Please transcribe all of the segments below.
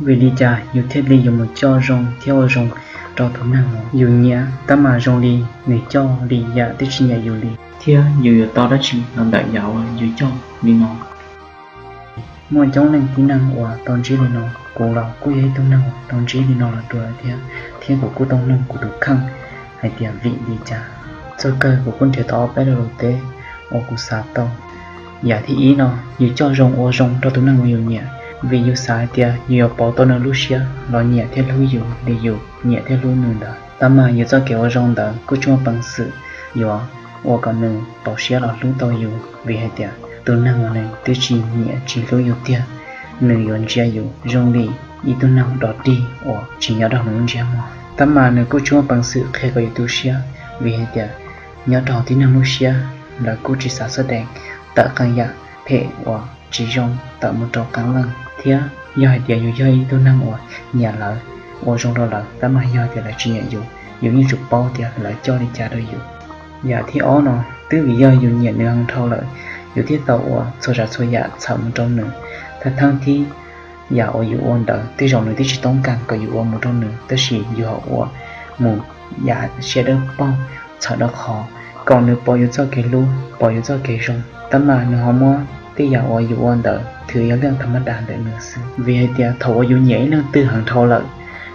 Vim li cas yus thiaj li yuav mus coj zoo thiab ua zoo rau tus neeg uas yus nyiam, tab mas zoo li nws coj li yam twb tsis nyiam yus li, thiab yus yuav tau dab tsi los ntawm yam uas yus coj li no? Muaj coob leej tib neeg uas tau ntsib li no, kuv los kuj yog ib tug neeg uas tau ntsib li no los dua thiab, thiab kuv kuj tau nug kuv tus kheej hais tias vim li cas. Txog kawg kuv kuj nrhiav tau ob peb lo lus teb uas kuv xav tau. Yam thib ib no, yus coj zoo ua zoo rau tus neeg uas yus nyiam, vim yus xav hais tias yus yuav pauv tau nws lub siab los nyiam thiab hlub yus li yus nyiam thiab hlub nws ntawd. Tab mas yus txoj kev ua zoo ntawd kuj tsis muaj peev xwm yuav ua kom nws pauv siab los hlub tau yus, vim hais tias tus neeg uas nws twb tsis nyiam tsis hlub yus tiag, nws yuav ntsia yus zoo li ib tug neeg dog dig uas tsis nyob rau nws lub ntsiab mog. Tab mas nws kuj tsis muaj peev xwm qhia kom yus tu siab, vim hais tias nyob rau hauv tib neeg lub siab, lawv kuj tsis xav xab dees tawm qee yam phem uas tsis zoo tawm mus rau qee leej. Thiab yog hais tias yus yog ib tug neeg uas nyiam lawv, ua zoo rau lawv, tab mas yog tias lawv tsis nyiam yus, yus yeej tsum paub tias lawv coj li cas rau yus. Yam thib ob no, twb vim yog yus nyiam nws heev dhau lawm, yus thiaj tau ua txhua tsav txhua yam txhawm mus rau nws. Thaj theeb thib yam uas yus ua ntawd tej zaum nws twb tsis toob kas kom yus ua mus rau nws, tab sis yus ho ua mus yam siab dawb paug txhawm rau qhov kom nws pom yus txoj kev hlub, pom yus txoj kev zoo. Tab mas nws ho muab tej yam uas yus ua ntawd thwv yog lub tham ma das ntawm nws xwb, vim hais tias thaum uas yus nyiam ib leej twg heev dhau lawm,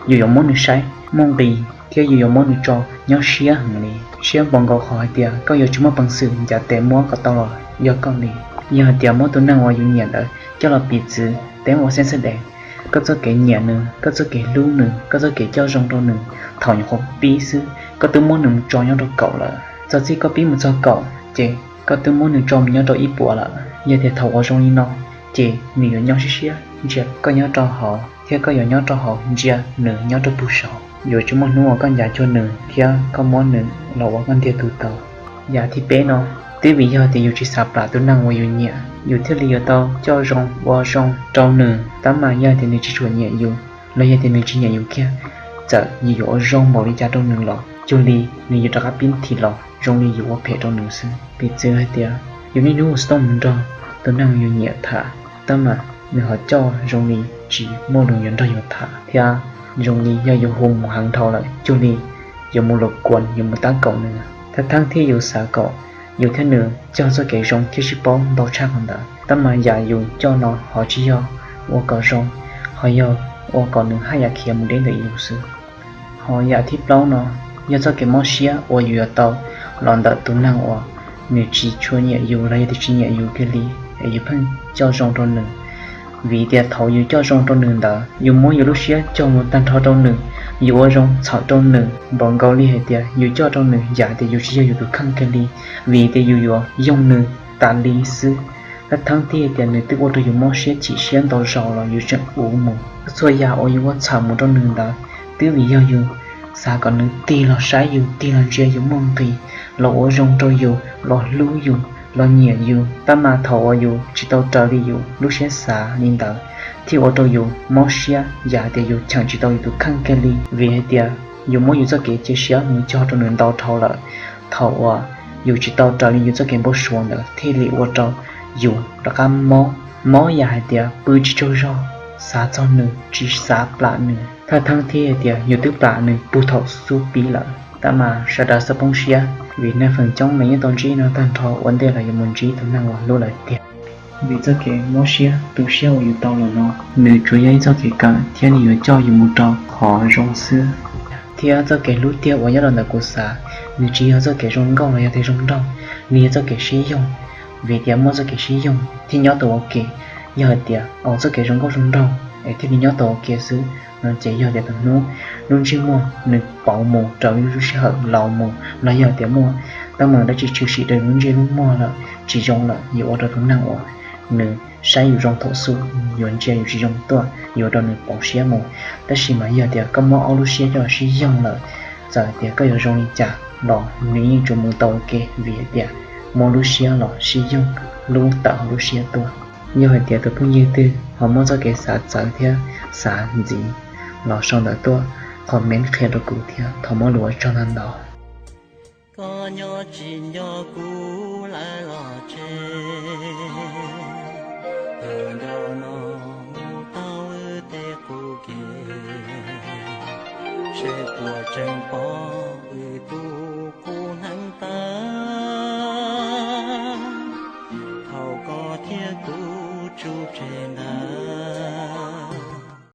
yus yuav muab nws saib muaj nqis thiab yus yuav muab nws tso nyob siab heev li, siab npaum nkaus qhov hais tias koj yuav tsis muaj peev xwm ncav tes muab kom tau los yog koj li. Yog hais tias muab tus neeg uas yus nyiam ntawd coj los piv txwv teb ua xeeb xab dees, koj txoj kev nyiam nws, koj txoj kev hlub nws, koj txoj kev coj zoo rau nws, thaum nyuam qhuav pib xwb koj twb muab nws mus tso nyob rau kaum lawm. Txog txij koj pib mus txog kaum ces koj twb muab nws tso mus nyob rau ib puas lawm. Yog tias thaum ua zoo li no ces nws yuav nyob siab siab ntsia koj nyob rau hauv thiab koj yuav nyob rau hauv ntsia nws nyob rau puag saud. Yuav tsis muaj hnub uas koj ncav cuag nws thiab koj muab nws los ua koj ntiag tug tau. Yam thib peb no, twb vim yog tias yus tsis xav plam tus neeg uas yus nyiam, yus thiaj li yuav tau coj zoo ua zoo rau nws. Tab mas yog tias nws tsis tshua nyiam yus los yog tias nws tsis nyiam yus kiag, txawm yus yuav ua zoo npaum li cas rau nws los cuag li nws yuav rov qab pib nthi los zoo li yus ua phem rau nws xwb. Piv txwv hais tias yus niaj hnub ua xov tooj mus nrog tus neeg yus nyiam tham, tab mas nws ho coj zoo li tsis muaj lus yuav nrog yus tham thiab zoo li yog yus hu mus heev dhau lawm cuag li yuav mus luas kuas yuav mus tab kaum nws. Thaj theeb thiab yus xav kom yus thiab nws cog txoj kev zoo thiab sib paub ntau tshaj qhov ntawd, tab mas yam yus coj no ho tsis yog ua kom zoo, ho yog ua kom nws haj yam khiav mus deb ntawm yus xwb. Ho yam thib plaub no yog txoj kev mob siab uas yus yuav tau los ntawm tus neeg uas nws tsis tshua nyiam yus los yog tias tsis nyiam yus kiag li es yus pheej coj zoo rau nws. Vim tias thaum yus coj zoo rau nws ntawd yus muab yus lub siab cog mus tag nrho rau nws, yus ua zoo txhawm rau nws npaum nkaus li hais tias yus coj rau nws yam tias yus tsis yog yus tus kheej kiag li, vim tias yus yuav yoog nws tas li xwb. Thaj theeb thiab tias nws twb ua rau yus mob siab chim siab ntau zaus los yus tseem uv mus. Txhua yam uas yus ua txhawm mus rau nws ntawd twb vim yog yus xav kom nws tig los saib yus, tig los ntsia yus muaj nqis, los ua zoo rau yus, los hlub yus, los nyiam yus. Tab mas thaum uas yus tsis tau raws li yus lub siab xav li ntawd thiaj ua rau yus mob siab yam tias yus cheem tsis tau yus tus kheej kiag li, vim hais tias yus muab yus txoj kev cia siab mus cog rau nws ntau dhau lawm. Thaum uas yus tsis tau raws li yus txoj kev npau suav ntawd thiaj li ua rau yus rov qab mob, mob yam hais tias pw tsis tsaug zog, xav txog nws tsis xav plam nws. Thaj theeb thiab hais tias yus twb plam nws puag thaum xub pib lawm, tab mas sawv daws txhob poob siab, vim nej feem coob nej yeej tau ntsib no tag nrho, ua ntej los yuav mus ntsib tus neeg uas hlub lawm tiag. Vim txoj kev mob siab tu siab uas yus tau los no, nws tsuas yog ib txoj kev kawm thiab nws yuav coj yus mus rau qhov zoo xwb. Thiab txoj kev hlub tiag uas nyob rau ntawm kuv xav, nws tsis yog txoj kev zoo nkauj los yog tias zoo nraug, nws yog txoj kev sib yoog. Vim tias muaj txoj kev sib yoog thiaj nyob tau ua ke. Yog hais tias ua txoj kev zoo nkauj zoo nraug es thiaj li nyob tau ua ke xwb no ces yog tias tus hnub lub ntsej muag nws pauv mus raws li lub sij hawm laus mus los yog tias muaj teeb meem dab tsi tshwm sim rau lub ntsej lub muag lawm tsis zoo lawm, yuav ua rau tus neeg uas nws saib yus zoo thaum xub yuav ntsia yus tsis zoo tuaj, yuav ua rau nws pauv siab mus. Tab sis mas yog tias koj muab ob lub siab coj los sib yoog lawm, txawm tias koj yuav zoo li cas los nws yeej tsuas mus tau ua ke, vim hais tias muaj lub siab los sib yoog, hlub tawm hauv lub siab tuaj. Yog hais tias tus phooj ywg twg ho muaj txoj kev xav txawv thiab xav ntxiv los sau ntawv tuaj comment qhia rau kuv thiab, thov muab lus ua tsaug ntau ntau. Koj nyob tsis nco kuv lawm los tsev, nco no mus tau wb tej qub Puas tseem pom wb tus qub hneev tawv, thaum koj thiab kuv tsum tseg ntawd?